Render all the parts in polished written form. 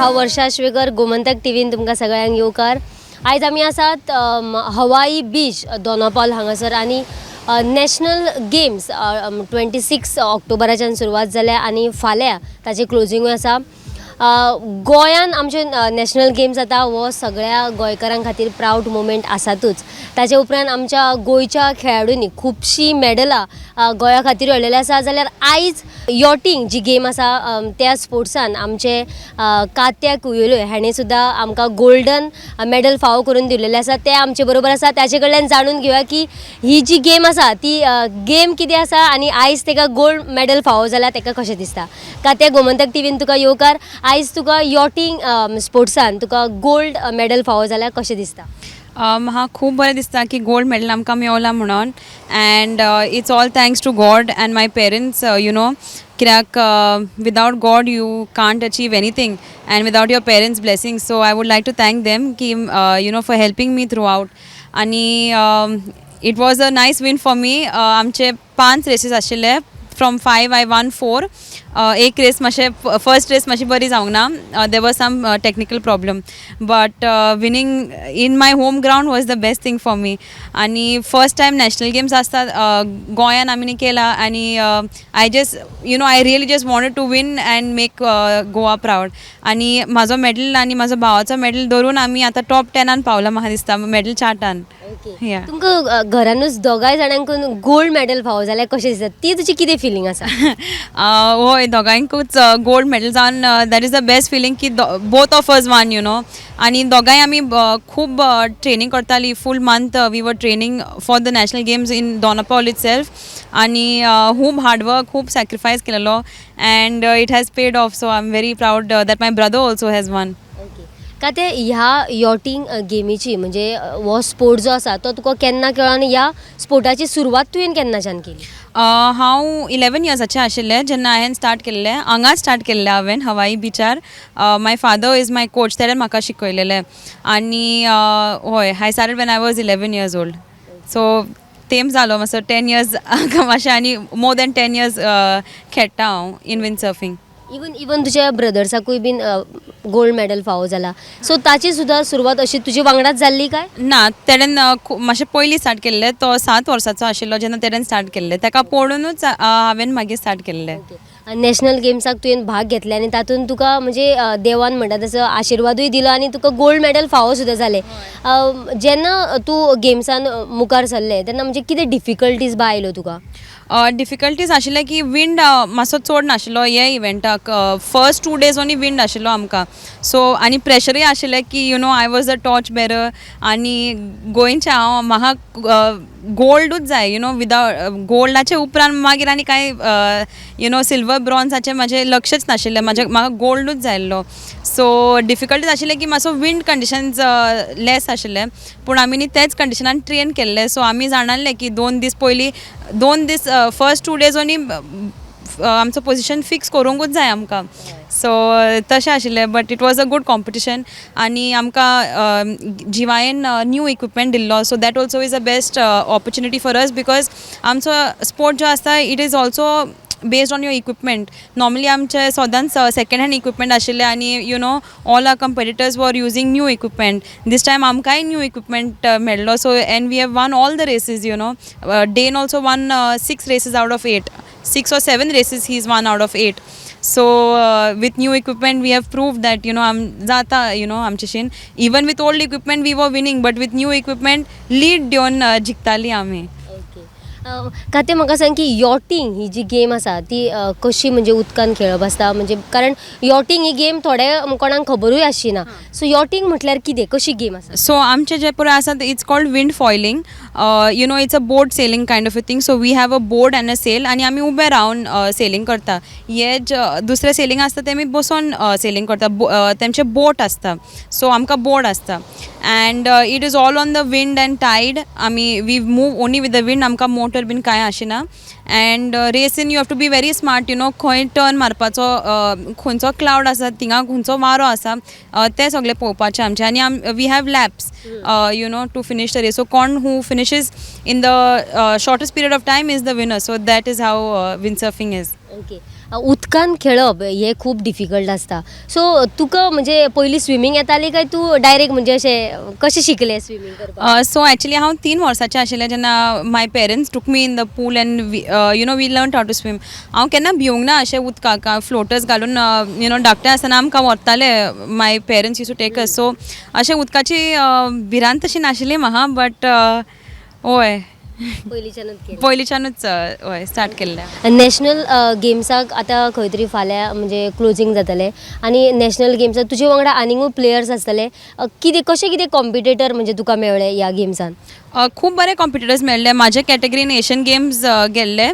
हांव वर्षा श्वेकर, गोमंतक टीव्हीन तुमकां सगळ्यांक येवकार. आयज आमी आसात हवाई बीच, दोनापावल हांगासर आनी नॅशनल गेम्स 26 ऑक्टोबराच्यान सुरवात जाल्या आनी फाल्यां ताचें क्लोजिंगूय आसा. गोंयान आमचे नॅशनल गेम्स जाता हो सगळ्या गोंयकारां खातीर प्रावड मुमेंट आसातूच. ताचे उपरांत आमच्या गोंयच्या खेळाडूंनी खुबशीं मेडलां गोंया खातीर मेळयलेली आसा. जाल्यार आयज यॉटींग जी गेम आसा, त्या स्पोर्ट्सान आमचे कात्या कुयेलो हाणें सुद्दां आमकां गोल्डन मेडल फावो करून दिलेलें आसा. ते आमचे बरोबर आसा. ताचे कडल्यान जाणून घेवया की ही जी गेम आसा ती गेम कितें आसा आनी आयज ताका गोल्ड मेडल फावो जाला, ताका कशें दिसता. कात्या, गोमंतक टिवीन तुका येवकार. आयज तुका यॉटींग स्पोर्ट्सान तुका गोल्ड मेडल फावो जाल्यार कशें दिसता? म्हाका खूब बरें दिसता की गोल्ड मेडल आमकां मेवला म्हणून and it's all thanks to God and my parents. कित्याक without God you can't achieve anything and without your parents blessing. So I would like to thank them की for helping me throughout. आनी it was a nice win for me. आमचे पांच रेसीस आशिल्ले, from five I won four. एक race मातशें, first race मातशी बरी जावंक ना, there was some technical problem, but winning in my home ground was the best thing for me. आनी फर्स्ट टायम नॅशनल गेम्स आसता गोंयान आमी केला आनी I just you know I really just wanted to win and make Goa proud. आनी म्हाजो medal आनी म्हाजो भावाचो मेडल धरून आमी आतां टॉप 10न पावला म्हाका दिसता मेडल चार्टान. Yeah. तुमकां घरानूच दोगांय जाणांकून गोल्ड मेडल फावो जाल्यार कशें दिसता? ती तुजी कितें फिलींग आसा? हय, दोगांयकूच गोल्ड मेडल जावन that is the best feeling की both of us won. आनी दोगांय आमी खूब ट्रेनींग करताली. Full month we were training for the national games in Dona Paula itself. आनी खूब हार्डवर्क, खूब सॅक्रिफायस केलेलो and it has paid off, so I am very proud that my brother also has won. Okay का, ते ह्या यॉटींग गेमीची म्हणजे हो sport जो आसा तो तुका केन्ना कळ्ळो आनी ह्या स्पोर्टाची सुरवात तुवें केन्नाच्यान केली? हांव 11 इयर्साचें आशिल्लें जेन्ना हांवें स्टार्ट केल्लें. हांगाच स्टार्ट केल्लें हांवें, हवाई बिचार. My father is my coach. तेणें म्हाका शिकयलेलें आनी हय, I started when I was 11 years old, so तेंप जालो मातसो, 10 इयर्स मातशें आनी मोर दॅन 10 इयर्स खेळटा हांव इन विंड सर्फींग. इवन तुज्या ब्रदर्साकूय बीन गोल्ड मेडल फावो जाला, सो ताची सुद्दां सुरवात अशी तुजे वांगडाच जाल्ली काय? ना, तेणेन मातशें पयलीं स्टार्ट केल्लें. तो 7 वर्साचो आशिल्लो जेन्ना तेणेन स्टार्ट केल्लें. ताका पळोवनूच हांवें मागीर स्टार्ट केल्लें. नॅशनल गेम्साक तुवें भाग घेतले आनी तातूंत तुका म्हणजे देवान म्हणटा तसो आशिर्वादूय दिलो आनी तुका गोल्ड मेडल फावो सुद्दां जालें. जेन्ना तूं गेम्सान मुखार सरलें तेन्ना म्हणजे कितें डिफिकल्टीज बा आयल्यो तुका? डिफिकल्टीज आशिल्ले की विंड मातसो चड नाशिल्लो हे इव्हेंटाक. फर्स्ट 2 डेज ओन्ली विंड आशिल्लो आमकां. सो आनी प्रेशरूय आशिल्लें की I was the torch bearer आनी गोंयचें हांव, म्हाका गोल्डूच जाय. You know without गोल्डाचे उपरांत मागीर आनी कांय सिल्वर ब्रॉन्जाचें म्हाजें लक्षच नाशिल्लें म्हाजें. म्हाका गोल्डूच जाय आसलो. सो डिफिकल्टीज आशिल्लें की मातसो विंड कंडिशन्स लेस आशिल्ले, पूण आमी न्ही तेच कंडिशनान ट्रेन केल्ले. सो आमी जाणाल्ले की 2 दीस पयलीं, 2 दीस, फर्स्ट 2 डेज ओन्ली आमचो पोजिशन फिक्स करूंकूच जाय आमकां. सो तशें आशिल्लें, but it was a good competition. आनी आमकां जिवायन न्यू इक्विपमेंट दिल्लो, so that also is a best opportunity for us because आमचो स्पोर्ट जो आसता, it is also based on your equipment. Normally आमचे सदांच सेकेंड हँड इक्विपमेंट आशिल्ले आनी all our competitors were using new equipment. This time आमकांय new equipment मेळ्ळो, so and we have won all the races. Dane also won six races out of eight, six or seven races he is won out of eight. So with new equipment we have proved that आम जाता आमचेशीन. Even with old equipment we were winning, but with new equipment lead घेवन जिखताली आमी. Okay काते, म्हाका सांग की यॉटींग ही जी game आसा ती कशी म्हणजे उदकान खेळप आसता? म्हणजे कारण यॉटींग ही गेम थोडे कोणाक खबरूय आसची ना. सो यॉटींग म्हटल्यार कितें, कशी गेम आसा? सो आमचे जे पळय आसा, it's called wind foiling. It's a boat sailing kind of a thing. So we have a board and a sail आनी आमी उबे रावन सेलींग करता. हे दुसरें सेलींग आसता ते आमी बसोन सेलींग करता. तेमचे बोट आसता, सो आमकां बोर्ड आसता and it is all on the wind and tide. आमी we move only with the wind. आमकां मोटर बीन कांय आशिना and Racine you have to be very smart, खंय टर्न मारपाचो, खंयचो क्लावड आसा थिंगा, खंयचो वारो आसा, तें सगळें पळोवपाचें आमचें. आनी आम we have laps to finish the race. So कोण who finishes in the shortest period of time is the winner. So that is how wind surfing is. Okay. उदकान खेळप हें खूब डिफिकल्ट आसता. सो तुका म्हणजे पयलीं स्विमींग येताली काय तूं डायरेक्ट म्हणजे अशें कशें शिकलें स्विमींग करपाक? सो एक्चुली हांव 3 वर्साचें आशिल्लें जेन्ना my parents took me in the pool and we learn how to swim. हांव केन्ना भिवंक ना अशें उदकाक. फ्लोटर्स घालून you know धाकटें आसतना आमकां व्हरताले, my parents used to take us, so अशें उदकाची भिरांत तशी नाशिल्ली म्हाका, बट हय. पयलींच्यानूच केलें. पयलींच्यानूच हय, स्टार्ट केल्लें. नॅशनल गेम्साक आतां खंय तरी फाल्यां म्हणजे क्लोजींग जातलें आनी नॅशनल गेम्साक तुजे वांगडा आनीकूय प्लेयर्स आसतले. कितें कशें कितें कॉम्पिटेटर म्हणजे तुका मेळ्ळे ह्या गेम्सान? खूब बरे कॉम्पिटिटर्स मेळ्ळे. म्हाजे कॅटेगरीन एशियन गेम्स गेल्ले,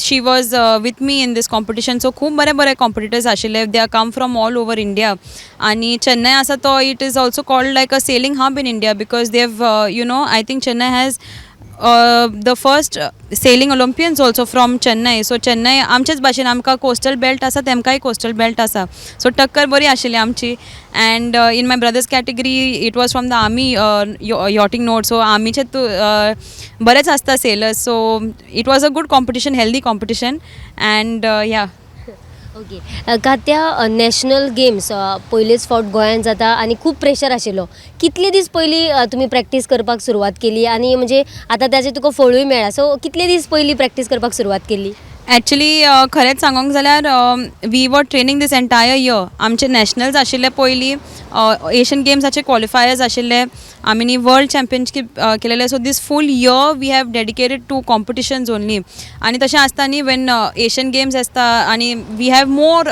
she was with me in this competition, so खूब बरे बरे कॉम्पिटिटर्स आशिल्ले. They are come from all over India. आनी चेन्नय आसा तो it is also called like a sailing hub in India because they have I think Chennai has the first sailing Olympians also from Chennai. So Chennai आमचेच भाशेन आमकां coastal belt आसा, तेमकांय coastal belt आसा, so टक्कर बरी आशिल्ली आमची. And in my brother's category it was from the army yachting note, so आर्मीचे तूं बरेच आसता sailors, so it was a good competition, healthy competition, and yeah. Okay Katya, national games पयलेच फावट गोंयांत जाता आनी खूब प्रेशर आशिल्लो. कितले दीस पयलीं तुमी प्रॅक्टीस करपाक सुरवात केली आनी म्हणजे आतां ताजें तुका फळूय मेळ्ळां, सो कितले दीस पयलीं प्रॅक्टीस करपाक सुरवात केली? एक्चुली खरेंच सांगोंक जाल्यार we were training this entire year. आमचे नॅशनल्स आशिल्ले पयलीं, एशियन गेम्साचे क्वॉलिफायर्स आशिल्ले, आमी वर्ल्ड चॅम्पियनशीप केलेले, so this full year we have dedicated to competitions only. आनी तशें आसता न्ही, when Asian games आसता आनी we have more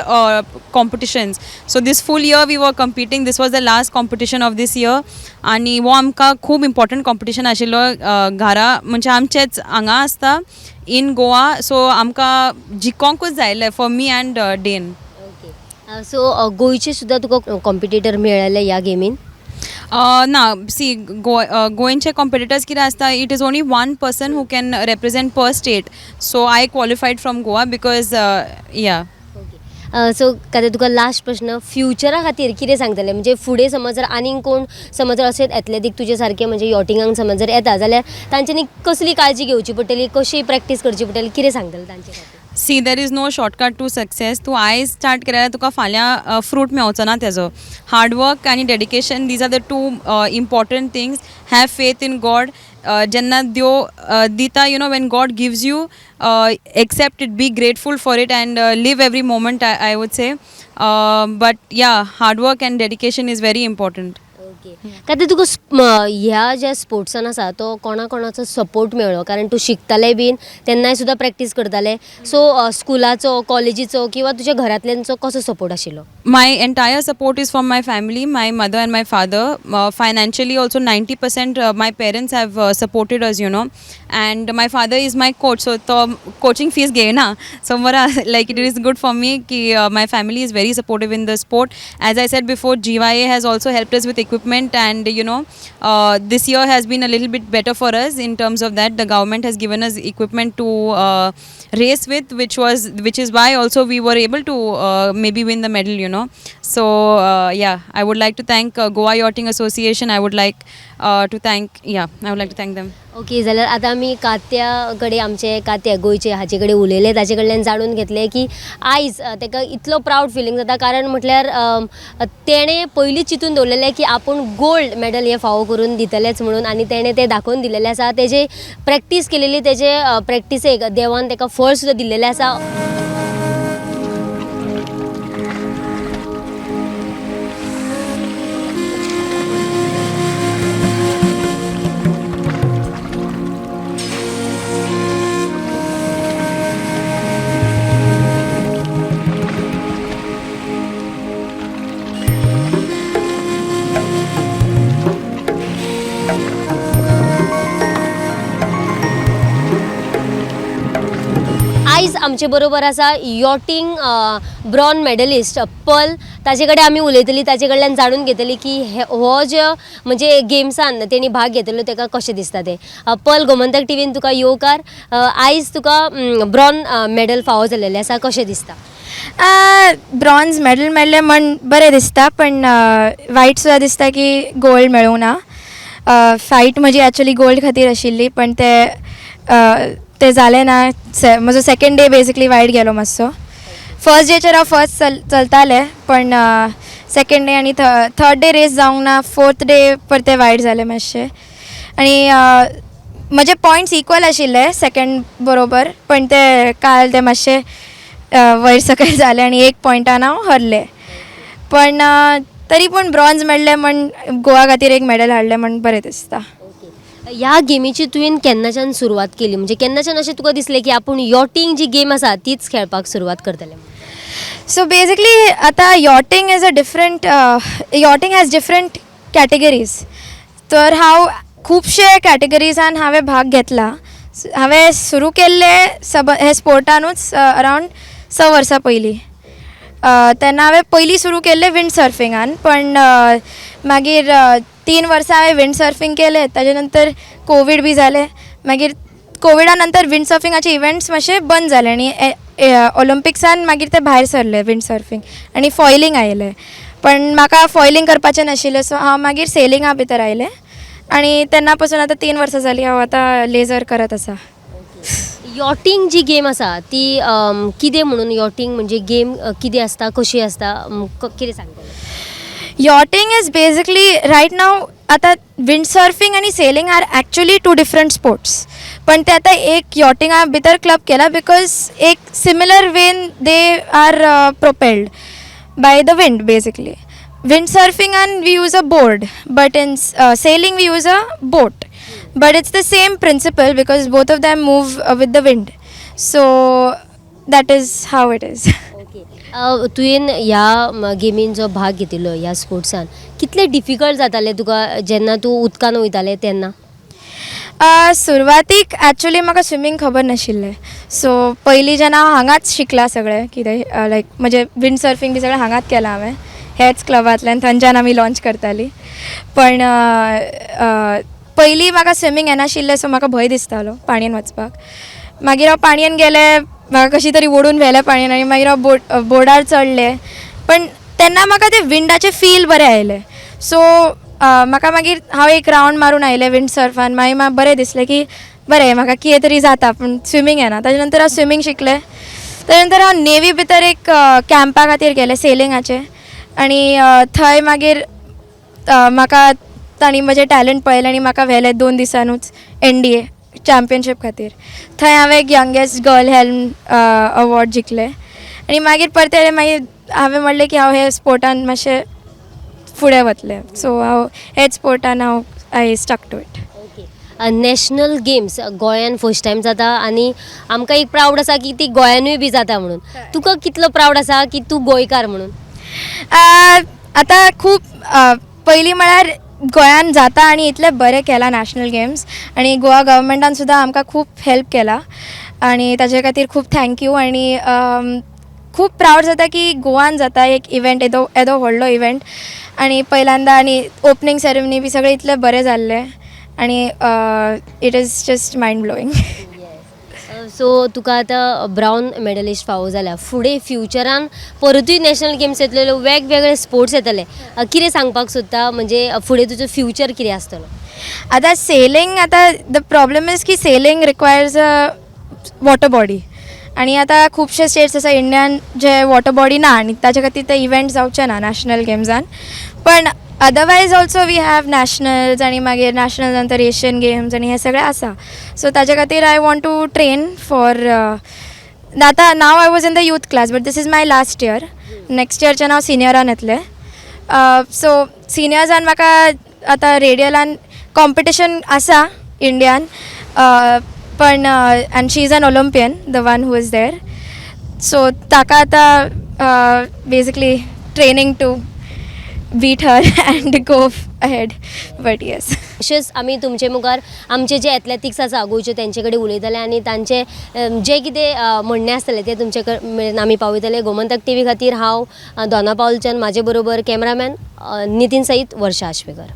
competitions, so this full year we were competing. This was the last competition of this year आनी हो आमकां खूब इम्पॉर्टंट कॉम्पिटिशन आशिल्लो. घरा म्हणजे आमचेच हांगा आसता इन गोवा, सो आमकां जिकोंकूच जाय for me and Dane. Okay, so गोंयचे सुद्दां तुका कॉम्पिटिटर मेळ्ळेले ह्या गेमीन? ना, सी, गोंयचे कॉम्पिटिटर्स कितें आसता, it is only one person who can represent per state, so I qualified from Goa because, yeah. Okay, so कात्या, तुका लास्ट प्रश्न. फ्युचरा खातीर कितें सांगतलें? म्हणजे फुडें समज जर आनीक कोण समज जर अशेंच एथलेटीक तुजे सारके म्हणजे यॉटिंगाक समज जर येता जाल्यार तांच्यांनी कसली काळजी घेवची पडटली, कशी प्रॅक्टीस करची पडटली, कितें सांगतलें तांचे खातीर? See, there is no shortcut to success. तूं आयज स्टार्ट केल्यार तुका फाल्यां फ्रूट मेवचो ना तेजो. हार्डवर्क आनी dedication, these are the two important things. Have faith in God. जेन्ना देव दिता, when God gives you, accept it, be grateful for it and live every moment, I would say. But yeah, hard work and dedication is very important. Okay कात्या, तुका ह्या ज्या स्पोर्ट्सान आसा तो कोणा कोणाचो सपोर्ट मेळ्ळो? कारण तूं शिकतालें बीन तेन्नाय सुद्दां प्रॅक्टीस करतालें, सो स्कुलाचो, कॉलेजीचो किंवा तुज्या घरांतल्यांचो कसो सपोर्ट आशिल्लो? My entire support is from my family, my mother and my father. Financially also 90% my parents have supported us. And my father is my coach, so तो coaching fees घेयना, so बरं, like it is good for me की my family is very supportive in the sport. As I said before, GYA has also helped us with equipment and this year has been a little bit better for us in terms of that. The government has given us equipment to race with, which is why also we were able to maybe win the medal. So yeah, I would like to thank Goa Yachting Association. I would like to thank, yeah, I would like to thank them. Okay, जाल्यार आतां आमी कात्या कडेन, आमचे कात्या गोंयचे हाचे कडेन उलयले, ताचे कडल्यान जाणून घेतलें की आयज ताका इतलो प्रावड फिलींग जाता, कारण म्हटल्यार तेणें पयलींच चिंतून दवरलेलें की आपूण गोल्ड मॅडल हें फावो करून दितलेंच म्हणून आनी तेणें तें दाखोवन दिलेलें आसा. तेजे प्रॅक्टीस केलेली, तेजे प्रॅक्टिसेक देवान ताका फळ सुद्दां दिल्लेलें आसा. आयज आमचे बरोबर आसा यॉटींग ब्रॉन मेडलिस्ट पल. ताजे कडेन आमी उलयतली, ताजे कडल्यान जाणून घेतली की हो जो म्हणजे गेम्सान तेणी भाग घेतलो ताका कशें दिसता तें. पल, गोमंतक टिवीन तुका येवकार. आयज तुका ब्रॉन मेडल फावो जाल्लेलें आसा, कशें दिसता? ब्रॉन्ज मेडल मेळ्ळें म्हण बरें दिसता, पण वायट सुद्दां दिसता की गोल्ड मेळूंक ना. फायट म्हजी एक्चुली गोल्ड खातीर आशिल्ली, पण ते तें जालें ना. से म्हजो सेकेंड डे बेजिकली वायट गेलो मातसो. फर्स्ट डेचेर हांव फर्स्ट चलतालें, पण सेकेंड डे आनी थर्ड डे रेस जावंक ना. फोर्थ डे परते वायट जालें मातशें आनी म्हजे पॉयंट्स इक्वल आशिल्ले सेकेंड बरोबर, पण ते काल ते मातशे वयर सकयल जाले आनी एक पॉयंटान हांव हरलें. पण तरी पूण ब्रॉन्ज मेळ्ळें म्हण, गोवा खातीर एक मॅडल हाडलें म्हण बरें दिसता. ह्या गेमीची तुवें केन्नाच्यान सुरवात केली? म्हणजे केन्नाच्यान अशें तुका दिसलें की आपूण यॉटींग जी गेम आसा तीच खेळपाक सुरवात करतलें? सो बेसिकली आतां yachting has different categories. तर हांव खुबशे कॅटेगरीजान हांवें भाग घेतला. हांवें सुरू केल्लें सब हे स्पोर्टानूच अरावंड 6 वर्सां पयलीं. तेन्ना हांवें पयलीं सुरू केल्लें विंड सर्फिंगान, पण मागीर 3 वर्सां हांवें विंड सर्फींग केलें. ताजे नंतर कोवीड बी जालें. मागीर कोविडा नंतर विंड सर्फिंगाचे इव्हेंट्स मातशे बंद जाले आनी ऑलिम्पिक्सान मागीर ते भायर सरले विंड सर्फींग आनी फॉयलिंग आयलें. पण म्हाका फॉयलिंग करपाचें नाशिल्लें, सो हांव मागीर सेलिंगा भितर आयलें आनी तेन्ना पासून आतां 3 वर्सां जालीं हांव आतां लेजर करत आसा. यॉटींग जी गेम आसा ती कितें म्हणून, यॉटींग म्हणजे गेम कितें आसता, कशी आसता, कितें सांगतलें? Yachting is basically, right now आतां विंड सर्फिंग आनी sailing are actually two different sports, पण ते आतां एक यॉटिंगा भितर क्लब केला because एक similar Wien they are propelled by the wind. Basically, wind सर्फिंगान we use a board, but in sailing we use a boat, but it's the same principle because both of them move with the wind. So that is how it is. Okay, तुवें ह्या गेमीन जो भाग घेतिल्लो, ह्या स्पोर्ट्सान कितले difficult जातालें तुका जेन्ना तूं उदकान वयतालें तेन्ना? सुरवातीक एक्चुली म्हाका स्विमींग खबर नाशिल्लें. सो पयलीं जेन्ना हांव हांगाच शिकलां सगळें कितें, लायक म्हजें विंड सर्फींग बी सगळें हांगाच केलां हांवें हेच क्लबांतल्यान. थंयच्यान आमी लॉंच करतालीं. पण पयलीं म्हाका स्विमींग येनाशिल्लें, सो म्हाका भंय दिसतालो पाणयेन वचपाक. मागीर हांव पाणयेन गेलें, म्हाका कशी तरी ओडून व्हेलें पाणयेन आनी मागीर हांव बोडार चडलें. पण तेन्ना म्हाका ते विंडाचें फील बरें आयलें. सो म्हाका मागीर हांव एक रावंड मारून आयलें विंड सर्फान. मागीर म्हाका बरें दिसलें की बरें, म्हाका कितें तरी जाता, पूण स्विमींग येना. ताजे नंतर हांव स्विमींग शिकलें. ताजे नंतर हांव नेवी भितर एक कॅम्पा खातीर गेलें सेलिंगाचें आनी थंय मागीर म्हाका तांणी म्हजें टॅलंट पळयलें आनी म्हाका व्हेलें 2 दिसानूच एनडीए चॅम्पियनशीप खातीर. थंय हांवें एक यंगेस्ट गर्ल हेल्म अवॉर्ड जिखलें आनी मागीर परतें मागीर हांवें म्हणलें की हांव हे स्पोर्टान मातशें फुडें वतलें. सो हांव हेच स्पोर्टान हांव I stuck to it. Okay, national games गोंयान फर्स्ट टायम जाता आनी आमकां एक प्रावड आसा की ती गोंयानूय बी जाता म्हणून. तुका कितलो प्रावड आसा की तूं गोंयकार म्हणून? आतां खूब, पयलीं म्हळ्यार गोंयान जाता आनी इतलें बरें केलां नॅशनल गेम्स आनी गोवा गव्हर्मेंटान सुद्दां आमकां खूब हेल्प केला आनी ताजे खातीर खूब thank you. आनी खूब प्रावड जाता की गोवान जाता एक इव्हेंट, येदो येदो व्हडलो इव्हेंट आनी पहिल्यांदा आनी ओपनींग सेरेमनी बी सगळें इतलें बरें जाल्लें आनी it is just mind blowing. So तुका आतां ब्रावन मेडलिस्ट फावो जाल्या. फुडें फ्युचरान परतूय नॅशनल गेम्स येतले, वेगवेगळे स्पोर्ट्स येतले. कितें सांगपाक सोदता, म्हणजे फुडें तुजो फ्युचर कितें आसतलो? आतां सेलिंग, आतां the problem is की sailing requires a water body आनी आतां खुबशे स्टेट्स आसा इंडियान जे वॉटर बॉडी ना आनी ताच्या खातीर ते इव्हेंट जावचे ना नॅशनल गेम्सान. पण otherwise also we have nationals आनी मागीर नॅशनल नंतर एशियन गेम्स आनी हें सगळें आसा. सो ताच्या खातीर I want to train for आतां now I was in the youth class, but this is my last year. Next इयरच्यान हांव सिनियरान येतलें. सो सिनियर्सान म्हाका आतां रेडियलान कॉम्पिटिशन आसा इंडियान, पण and she is an Olympian, the one who is there, so ताका आतां basically training to beat her and go ahead, but yes. तशेंच आमी तुमचे मुखार आमचे जे एथलेटिक्स आसा गोंयचे तेंचे कडेन उलयतले आनी तांचे जे कितें म्हणणें आसतलें तें तुमचे मेरेन आमी पावयतले. गोमंतक टीव्ही खातीर हांव दोना पावलच्यान, म्हाजे बरोबर कॅमेरामॅन नितीन सयत वर्षा आश्वेकर.